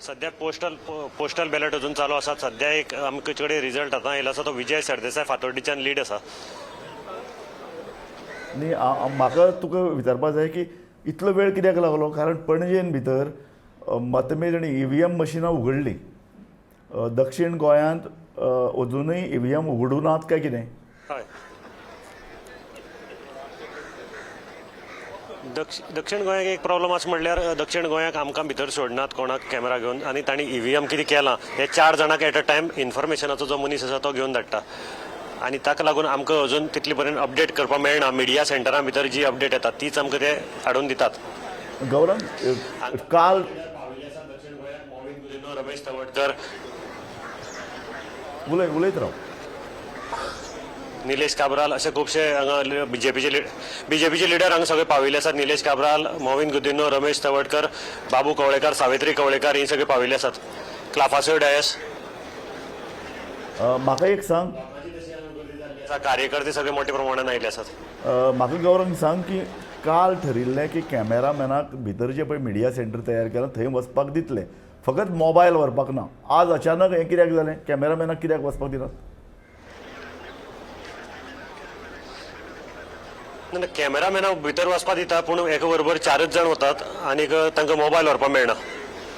सध्या postal postal ballot अजून चालू आसा. सध्या एक आमचे कडेन रिजल्ट आतां आयलो आसा, तो विजय सरदेसाय फातोड्डीच्यान लीड आसा. न्ही, म्हाका तुका विचारपा जाय की इतलो वेळ कित्याक लागलो? कारण पणजेन भितर मतमेजणी ईव्हीएम मशिनां उगडलीं, दक्षीण गोंयांत अजुनूय ईव्हीएम उगडूं नात काय कितें? हय, दक्षिण गोंयाक एक प्रॉब्लम आसा म्हणल्यार दक्षिण गोंयाक आमकां भितर सोडनात कोणाक कॅमेरा घेवन, आनी तांणी ईव्हीएम कितें केलां हे 4 जाणांक एट अ टायम इन्फॉर्मेशनाचो जो मनीस आसा तो घेवन धाडटा, आनी ताका लागून आमकां अजून तितले पर्यंत अपडेट करपाक मेळना. मिडिया सेंटरा भितर जी अपडेट येता तीच आमकां ते हाडून दितात. गौरंग, काल दक्षिण गोंयाक मॉविन गुदिन्हो, रमेश तवडकर, उलय, उलयत राव. निलेश काब्राल अशे खुबशे हांगा बीजेपीचे लिडर हांगा सगळे पाविल्ले आसात. निलेश काब्राल, मॉविन गुदिन्हो, रमेश तवडकर, बाबू कवळेकार, सावित्री कवळेकार ही सगळे पाविल्ले आसात. क्लाफासोय डायस. म्हाका एक सांग, कार्यकर्ते सगळे मोठ्या प्रमाणात आयिल्ले आसात. म्हाका गौरंग सांग की काल ठरिल्लें की कॅमेरामॅनाक भितर जे पळय मिडिया सेंटर तयार केलां थंय वचपाक दितले, फकत मोबायल व्हरपाक ना. आज अचानक हें कित्याक जालें? कॅमेरामॅनाक कित्याक वचपाक दिनात? ना, कॅमेरामॅनाक भितर वचपाक दिता, पूण एका बरोबर 4 जाण वतात आनीक तांकां मोबायल व्हरपाक मेळना.